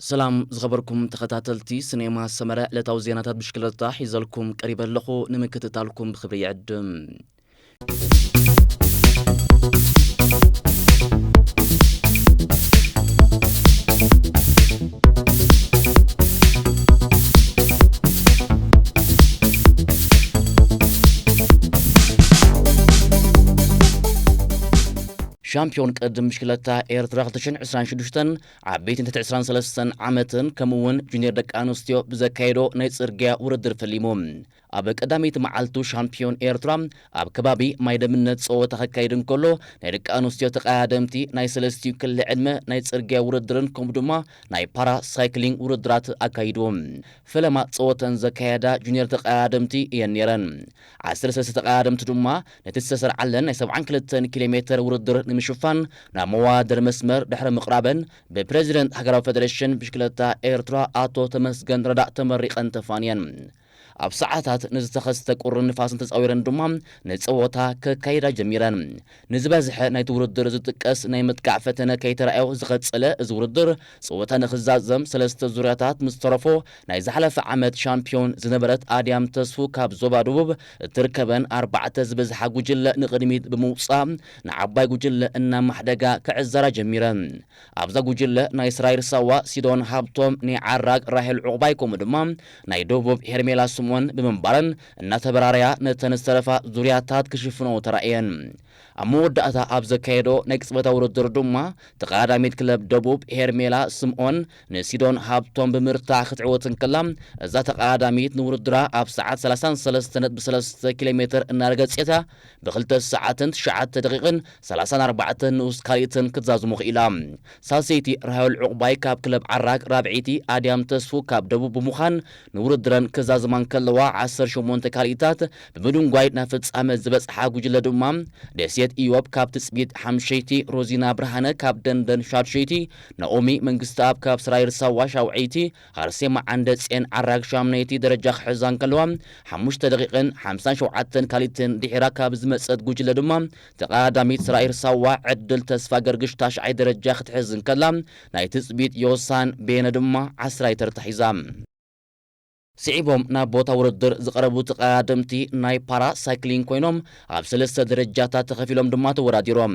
ሰላም ዝኸበርኩም ተኸታተልቲ ስኔማ ሰመረ፣ ዕለታዊ ዜናታት ብሽክለታ ሒዘልኩም ቀሪበ ኣለኹ። ንምክትታልኩም ብኽብሪ ይዕድም። ሻምፒዮን ቅድም ብሽክለታ ኤርትራ ክልተ ሽሕን ዕስራን ሽዱሽተን ዓበይትን ትሕቲ ዕስራን ሰለስተን ዓመትን ከምኡ እውን ጁኒየር ደቂ ኣንስትዮ ብዘካየዶ ናይ ጽርግያ ውድድር ፈሊሙ። ኣብ ቀዳመይቲ መዓልቱ ሻምፒዮን ኤርትራ ኣብ ከባቢ ማይ ደምነት ጸወታ ከካይድ እንከሎ፣ ናይ ደቂ ኣንስትዮ ተቐዳደምቲ ናይ ሰለስቲኡ ክሊ ዕድመ ናይ ጽርግያ ውድድርን ከምኡ ድማ ናይ ፓራ ሳይክሊንግ ውድድራት ኣካይዱ። ፈለማ ጸወተን ዘካየዳ ጁኒየር ተቐዳደምቲ እየን ነይረን። ዓሰርተ ሰለስተ ተቐዳደምቲ ድማ ነቲ ዝተሰርዓለን ናይ ሰብዓን ክልተን ኪሎ ሜተር ውድድር ንምሽፋን ናብ መወዳደሪ መስመር ድሕሪ ምቕራበን፣ ብፕረዚደንት ሃገራዊ ፌደሬሽን ብሽክለታ ኤርትራ ኣቶ ተመስገን ረዳእ ተመሪቐን ተፋንየን። ኣብ ሰዓታት ንዝተኸስተ ቁርን ንፋስን ተጻዊረን ድማ ንጸወታ ከካይዳ ጀሚረን። ንዝበዝሐ ናይቲ ውድድር ዝጥቀስ ናይ ምጥቃዕ ፈተነ ከይተራእዮ ዝቐጸለ እዚ ውድድር፣ ጸወታ ንኽዛዘም ሰለስተ ዙርያታት ምስ ተረፎ፣ ናይ ዝሓለፈ ዓመት ሻምፒዮን ዝነበረት ኣድያም ተስፉ ካብ ዞባ ደቡብ እትርከበን ኣርባዕተ ዝበዝሓ ጉጅለ ንቕድሚት ብምውጻእ፣ ንዓባይ ጉጅለ እናማሕደጋ ክዕዘራ ጀሚረን። ኣብዛ ጉጅለ ናይ ስራይር ሳዋ፣ ሲዶን ሃብቶም፣ ናይ ዓራግ ራሄል ዑቕባይ ከምኡ ድማ ናይ ደቡብ ሄርሜላ ስምኦን ብምንባረን እናተበራረያ ነተን ዝተረፋ ዙርያታት ክሽፍኖ ተራእየን። ኣብ መወዳእታ ኣብ ዘካየዶ ናይ ቅጽበታዊ ውድድር ድማ ተቐዳዳሚት ክለብ ደቡብ ሄርሜላ ስምኦን ንሲዶን ሃብቶም ብምርታዕ ክትዕወት እንከላ፣ እዛ ተቐዳዳሚት ንውድድራ ኣብ ሰዓት ሰላሳን ሰለስተ ነጥቢ ሰለስተ ኪሎ ሜተር እናረገጸታ ብክልተ ሰዓትን ትሽዓተ ደቂቕን ሰላሳን ኣርባዕተን ንኡስ ካልኢትን ክትዛዝሙ ክኢላ። ሳልሰይቲ ራሄል ዑቕባይ ካብ ክለብ ዓራግ፣ ራብዐይቲ ኣድያም ተስፉ ካብ ደቡብ ብምዃን ንውድድረን ክዛዝማ እንከለዋ፣ ዓሰርተ ሸሞንተ ካልኢታት ብምድንጓይ ናብ ፍጻመ ዝበጽሓ ጉጅለ ድማ ደሴት ኢዮብ ካብ ትጽቢት ሓምሸይቲ፣ ሮዚና ብርሃነ ካብ ደንደን ሻድሸይቲ፣ ናኦሚ መንግስተኣብ ካብ ስራይር ሳዋ ሻውዐይቲ፣ ኣርሴማ ዓንደጼን ዓራግ ሻምነይቲ ደረጃ ክሕዛ እንከለዋ፣ ሓሙሽተ ደቂቕን ሓምሳን ሸውዓተን ካልኢትን ድሒራ ካብ ዝመጸት ጉጅለ ድማ ተቐዳዳሚት ስራይር ሳዋ ዕድል ተስፋ ገርግሽ ታሽዓይ ደረጃ ክትሕዝ እንከላ፣ ናይ ትጽቢት ዮሳን ቤነ ድማ ዓስራይ ተርታ ሒዛ። ስዒቦም ናብ ቦታ ውድድር ዝቐረቡ ተቐዳደምቲ ናይ ፓራ ሳይክሊንግ ኮይኖም፣ ኣብ ሰለስተ ደረጃታት ተኸፊሎም ድማ ተወዳዲሮም።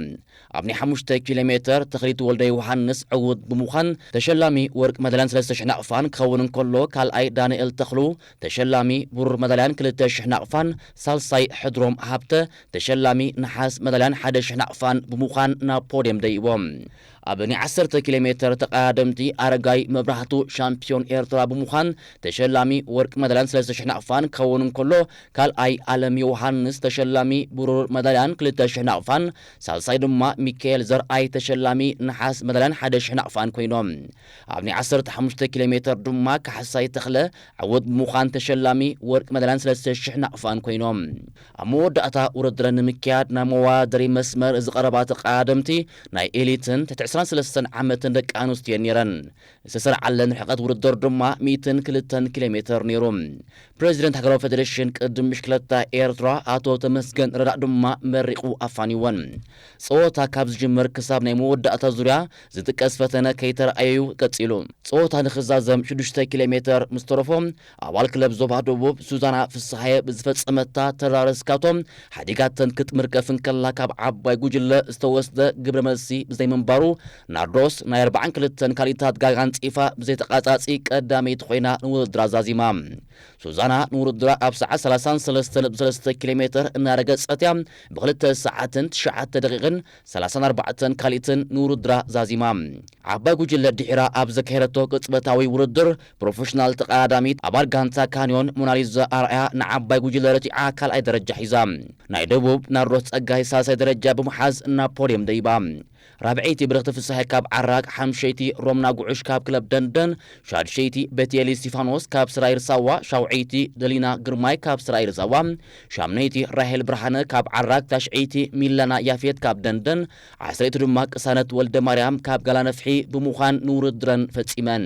ኣብ ናይ ሓሙሽተ ኪሎ ሜተር ተኽሊት ወልደ ዮሃንስ ዕዉት ብምዃን ተሸላሚ ወርቂ መዳልያን ሰለስተ ሽሕ ናቕፋን ክኸውን እንከሎ፣ ካልኣይ ዳንኤል ተኽሉ ተሸላሚ ብሩር መዳልያን ክልተ ሽሕ ናቕፋን፣ ሳልሳይ ሕድሮም ሃብተ ተሸላሚ ነሓስ መዳልያን ሓደ ሽሕ ናቕፋን ብምዃን ናብ ፖድየም ደይቦም። ኣብ ናይ ዓሰርተ ኪሎ ሜተር ተቐዳደምቲ ኣረጋይ መብራህቱ ሻምፒዮን ኤርትራ ብምዃን ተሸላሚ ወርቂ መዳልያን ሰለስተ ሽሕ ናቕፋን ክኸውን እንከሎ፣ ካልኣይ ኣለም ዮሃንስ ተሸላሚ ብሩር መዳልያን ክልተ ሽሕ ናቕፋን፣ ሳልሳይ ድማ ሚካኤል ዘርኣይ ተሸላሚ ነሓስ መዳልያን ሓደ ሽሕ ናቕፋን ኮይኖም። ኣብ ናይ ዓሰርተ ሓሙሽተ ኪሎ ሜተር ድማ ካሕሳይ ተኽለ ዕዉት ብምዃን ተሸላሚ ወርቂ መዳልያን ሰለስተ ሽሕ ናቕፋን ኮይኖም። ኣብ መወዳእታ ውድድረን ንምክያድ ናብ መወዳደሪ መስመር ዝቐረባ ተቐዳደምቲ ናይ ኤሊትን ትሕቲ ዕስራን ሰለስተን ዓመትን ደቂ ኣንስትዮ ነይረን። ዝተሰርዓለን ርሕቀት ውድድር ድማ ሚእትን ክልተን ኪሎ ሜተር ነይሩ። ፕሬዚደንት ሃገራዊ ፌዴሬሽን ቅድም ብሽክለታ ኤርትራ ኣቶ ተመስገን ረዳእ ድማ መሪቑ ኣፋኒወን። ጸወታ ካብ ዝጅምር ክሳብ ናይ መወዳእታ ዙርያ ዝጥቀስ ፈተነ ከይተረኣየዩ ቀጺሉ። ጸወታ ንኽዛዘም ሽዱሽተ ኪሎ ሜተር ምስ ተረፎ፣ ኣባል ክለብ ዞባ ደቡብ ሱዛና ፍስሃየ ብዝፈጸመታ ተራር እስካቶ ሓዲጋተን ክትምርቀፍ እንከላ፣ ካብ ዓባይ ጉጅለ ዝተወስደ ግብረ መልሲ ብዘይምንባሩ፣ ናርዶስ ናይ ኣርባዓን ክልተን ካልኢታት ጋጋ ኣንጺፋ ብዘይተቓጻጺ ቀዳመይቲ ኮይና ንውድድራ ዛዚማ። ሱዛና ንውድድራ ኣብ ሰዓት ሰላሳን ሰለስተን ነጥቢ ሰለስተ ኪሎ ሜተር እናረገጸት እያ። ብክልተ ሰዓትን ትሽዓተ ደቂቕን ሰላሳን ኣርባዕተን ካልኢትን ንውድድራ ዛዚማ። ዓባይ ጉጅለ ድሒራ ኣብ ዘካየደቶ ቅጽበታዊ ውድድር፣ ፕሮፌሽናል ተቐዳዳሚት ኣባል ጋንታ ካንዮን ሞናሊዛ ኣርኣያ ንዓባይ ጉጅለ ረቲዓ ካልኣይ ደረጃ ሒዛ። ናይ ደቡብ ናርዶስ ጸጋይ ሳልሳይ ደረጃ ብምሓዝ ናብ ፖድየም ደይባ። ራብዐይቲ ብርኽቲ ፍስሃይ ካብ ዓራግ፣ ሓምሸይቲ ሮምና ጉዑሽ ካብ ክለብ ደንደን፣ ሻድሸይቲ ቤትኤል እስቲፋኖስ ካብ ስራይር ሳዋ፣ ሻውዐይቲ ደሊና ግርማይ ካብ ስራይር ሳዋ፣ ሻምነይቲ ራሄል ብርሃነ ካብ ዓራግ፣ ታሽዐይቲ ሚላና ያፌት ካብ ደንደን፣ ዓሰርይቲ ድማ ቅሳነት ወልደ ማርያም ካብ ጋላነፍሒ ብምዃን ንውድድረን ፈጺመን።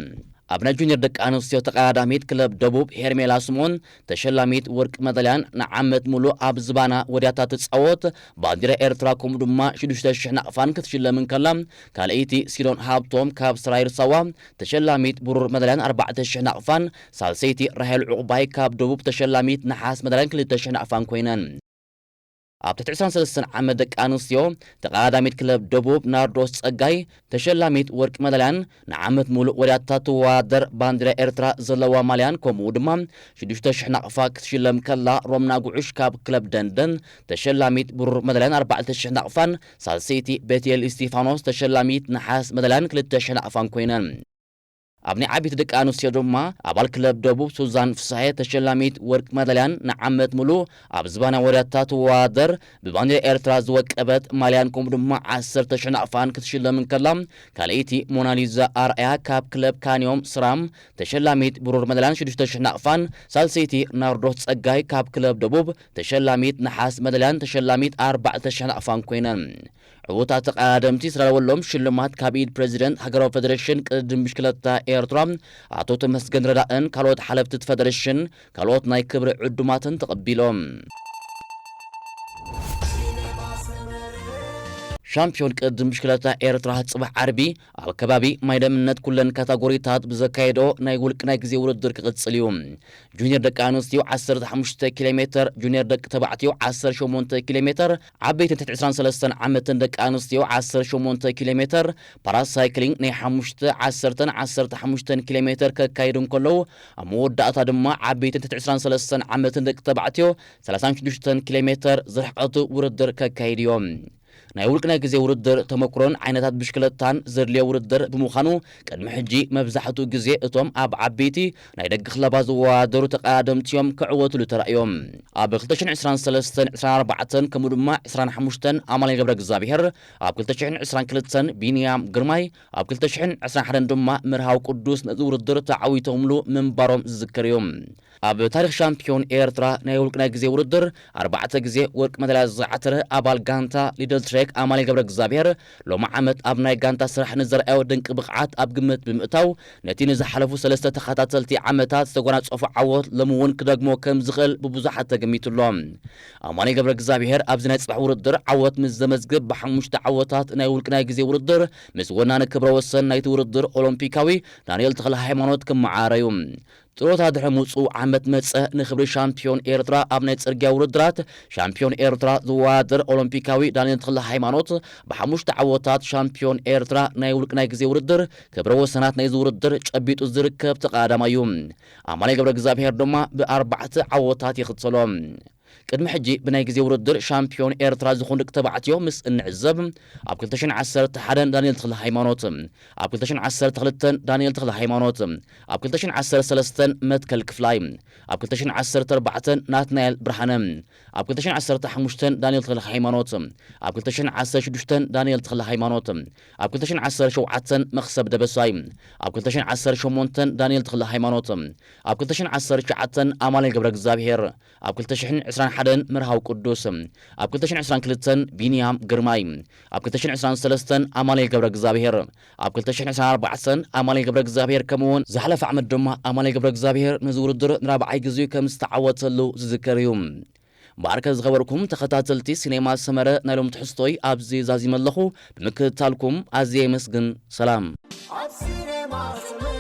ኣብ ናይ ጁኒየር ደቂ ኣንስትዮ ተቐዳዳሚት ክለብ ደቡብ ሄርሜላ ስምኦን ተሸላሚት ወርቂ መዳልያን ንዓመት ሙሉእ ኣብ ዝባና ወድያታ ትጻወት ባንዲራ ኤርትራ ከምኡ ድማ ሽዱሽተ ሽሕ ናቕፋን ክትሽለም እንከላ፣ ካልኣይቲ ሲዶን ሃብቶም ካብ ሰራይር ሳዋ ተሸላሚት ብሩር መዳልያን ኣርባዕተ ሽሕ ናቕፋን፣ ሳልሰይቲ ራሄል ዑቕባይ ካብ ደቡብ ተሸላሚት ነሓስ መዳልያን ክልተ ሽሕ ናቕፋን ኮይነን። ኣብ ትሕቲ ዕስራን ሰለስተን ዓመት ደቂ ኣንስትዮ ተቐዳዳሚት ክለብ ደቡብ ናርዶስ ጸጋይ ተሸላሚት ወርቂ መዳልያን ንዓመት ሙሉእ ወዳታ ትወዳደር ባንዲራ ኤርትራ ዘለዋ ማልያን ከምኡ ድማ ሽዱሽተ ሽሕ ናቕፋ ክትሽለም ከላ፣ ሮምና ጉዑሽ ካብ ክለብ ደንደን ተሸላሚት ብሩር መዳልያን ኣርባዕተ ሽሕ ናቕፋን፣ ሳልሰይቲ ቤትኤል እስቲፋኖስ ተሸላሚት ነሓስ መዳልያን ክልተ ሽሕ ናቕፋን ኮይነን። ኣብ ናይ ዓበይቲ ደቂ ኣንስትዮ ድማ ኣባል ክለብ ደቡብ ሱዛን ፍሳሐ ተሸላሚት ወርቂ መዳልያን ንዓመት ሙሉእ ኣብ ዝባና ወዳታ ትወዳደር ብባንዲራ ኤርትራ ዝወቀበት ማልያን ከምኡ ድማ ዓሰርተ ሽሕ ናቕፋን ክትሽለም እንከላ፣ ካልኣይቲ ሞናሊዛ ኣርኣያ ካብ ክለብ ካንዮም ስራም ተሸላሚት ብሩር መዳልያን ሽዱሽተ ሽሕ ናቕፋን፣ ሳልሰይቲ ናርዶስ ጸጋይ ካብ ክለብ ደቡብ ተሸላሚት ነሓስ መዳልያን ተሸላሚት ኣርባዕተ ሽሕ ናቕፋን ኮይነን። ዕዉታት ተቐዳደምቲ ዝተዳለወሎም ሽልማት ካብ ኢድ ፕሬዚደንት ሃገራዊ ፌደሬሽን ቅድድም ብሽክለታ ኤርትራ ኣቶ ተመስገን ረዳእን ካልኦት ሓለፍቲ እቲ ፌደሬሽን ካልኦት ናይ ክብሪ ዕዱማትን ተቐቢሎም። ሻምፒዮን ቅድድም ብሽክለታ ኤርትራ ጽባሕ ዓርቢ ኣብ ከባቢ ማይደምነት ኩለን ካታጎሪታት ብዘካየዶ ናይ ውልቂ ናይ ግዜ ውድድር ክቕጽል እዩ። ጁኒየር ደቂ ኣንስትዮ ዓሰርተ ሓሙሽተ ኪሎ ሜትር፣ ጁኒየር ደቂ ተባዕትዮ ዓሰርተ ሸሞንተ ኪሎ ሜትር፣ ዓበይትን ትሕቲ ዕስራን ሰለስተን ዓመትን ደቂ ኣንስትዮ ዓሰርተ ሸሞንተ ኪሎ ሜትር፣ ፓራሳይክሊንግ ናይ ሓሙሽተ፣ ዓሰርተን ዓሰርተ ሓሙሽተን ኪሎ ሜትር ከካይዱ እንከለዉ፣ ኣብ መወዳእታ ድማ ዓበይትን ትሕቲ ዕስራን ሰለስተን ዓመትን ደቂ ተባዕትዮ ሰላሳን ሽዱሽተን ኪሎ ሜትር ዝርሕቀቱ ውድድር ከካይዱ እዮም። ናይ ውልቂ ናይ ግዜ ውድድር ተመክሮን ዓይነታት ብሽክለታን ዘድልዮ ውድድር ብምዃኑ፣ ቅድሚ ሕጂ መብዛሕትኡ ግዜ እቶም ኣብ ዓበይቲ ናይ ደገ ክለባት ዝወዳደሩ ተቐዳደምቲ እዮም ክዕወትሉ ተራእዮም። ኣብ ክልተ ሽሕን ዕስራን ሰለስተን፣ ዕስራን ኣርባዕተን ከምኡ ድማ ዕስራን ሓሙሽተን ኣማኑኤል ገብረ እግዚኣብሔር፣ ኣብ ክልተ ሽሕን ዕስራን ክልተን ቢንያም ግርማይ፣ ኣብ ክልተ ሽሕን ዕስራን ሓደን ድማ መርሃዊ ቅዱስ ነዚ ውድድር ተዓዊቶምሉ ምንባሮም ዝዝከር እዩ። ኣብ ታሪኽ ሻምፒዮን ኤርትራ ናይ ውልቂ ናይ ግዜ ውድድር ኣርባዕተ ግዜ ወርቂ መዳልያ ዝዓተረ ኣባል ጋንታ ሊድል ትሬክ ኣማኑኤል ገብረ እግዚኣብሔር፣ ሎሚ ዓመት ኣብ ናይ ጋንታ ስራሕ ንዘርኣዮ ድንቂ ብቕዓት ኣብ ግምት ብምእታው፣ ነቲ ንዝሓለፉ ሰለስተ ተኸታተልቲ ዓመታት ዝተጎናጸፎ ዓወት ሎሚ እውን ክደግሞ ከም ዝኽእል ብብዙሓት ተገሚቱ ኣሎ። ኣማኑኤል ገብረ እግዚኣብሔር ኣብዚ ናይ ጽባሕ ውድድር ዓወት ምስ ዘመዝግብ፣ ብሓሙሽተ ዓወታት ናይ ውልቂ ናይ ግዜ ውድድር ምስ ወናኒ ክብረ ወሰን ናይቲ ውድድር ኦሎምፒካዊ ዳንኤል ተኽለ ሃይማኖት ክመዓረ እዩ። ጥሮታ ድሕሪ ምውፅኡ ዓመት መጸ ንክብሪ ሻምፒዮን ኤርትራ ኣብ ናይ ጽርግያ ውድድራት ሻምፒዮን ኤርትራ ዝወዳደር ኦሎምፒካዊ ዳንኤል ተኽለ ሃይማኖት ብሓሙሽተ ዓወታት ሻምፒዮን ኤርትራ ናይ ውልቂ ናይ ግዜ ውድድር ክብረ ወሰናት ናይዚ ውድድር ጨቢጡ ዝርከብ ተቐዳዳማይ እዩ። ኣማኑኤል ገብረ እግዚኣብሔር ድማ ብኣርባዕተ ዓወታት ይኽተሎ። ቅድሚ ሕጂ ብናይ ግዜ ውድድር ሻምፒዮን ኤርትራ ዝኾኑ ደቂ ተባዕትዮ ምስ እንዕዘብ፣ ኣብ ክልተ ሽሕን ዓሰርተ ሓደን ዳንኤል ተኽለ ሃይማኖት፣ ኣብ ክልተ ሽሕን ዓሰርተ ክልተን ዳንኤል ተኽለ ሃይማኖት፣ ኣብ ክልተ ሽሕን ዓሰርተ ሰለስተን መትከል ክፍላይ፣ ኣብ ክልተ ሽሕን ዓሰርተ ኣርባዕተን ናትናኤል ብርሃነ፣ ኣብ ክልተ ሽሕን ዓሰርተ ሓሙሽተን ዳንኤል ተኽለ ሃይማኖት፣ ኣብ ክልተ ሽሕን ዓሰርተ ሽዱሽተን ዳንኤል ተኽለ ሃይማኖት፣ ኣብ ክልተ ሽሕን ዓሰርተ ሸውዓተን መኽሰብ ደበሳይ፣ ኣብ ክልተ ሽሕን ዓሰርተ ሸሞንተን ዳንኤል ተኽለ ሃይማኖት፣ ኣብ ክልተ ሽሕን ዓሰርተ ትሽዓተን ኣማኑኤል ገብረ እግዚኣብሔር፣ ኣብ ክልተ ሽሕን ዕስራን ሓደን መርሃዊ ቅዱስ፣ ኣብ ክልተ ሽሕን ዕስራን ክልተን ቢንያም ግርማይ፣ ኣብ ክልተ ሽሕን ዕስራን ሰለስተን ኣማኑኤል ገብረ እግዚኣብሔር፣ ኣብ ክልተ ሽሕን ዕስራን ኣርባዕተን ኣማኑኤል ገብረ እግዚኣብሔር፣ ከምኡ እውን ዝሓለፈ ዓመት ድማ ኣማኑኤል ገብረ እግዚኣብሔር ነዚ ውድድር ንራብዓይ ግዜኡ ከም ዝተዓወተሉ ዝዝከር እዩ። እምበኣርከ ዝኸበርኩም ተኸታተልቲ ሲኔማ ሰመረ፣ ናይ ሎም ትሕዝቶይ ኣብዚ ዛዚመ ኣለኹ። ብምክትታልኩም ኣዝየ የመስግን። ሰላም። ኣብ ሲኔማ ሰመረ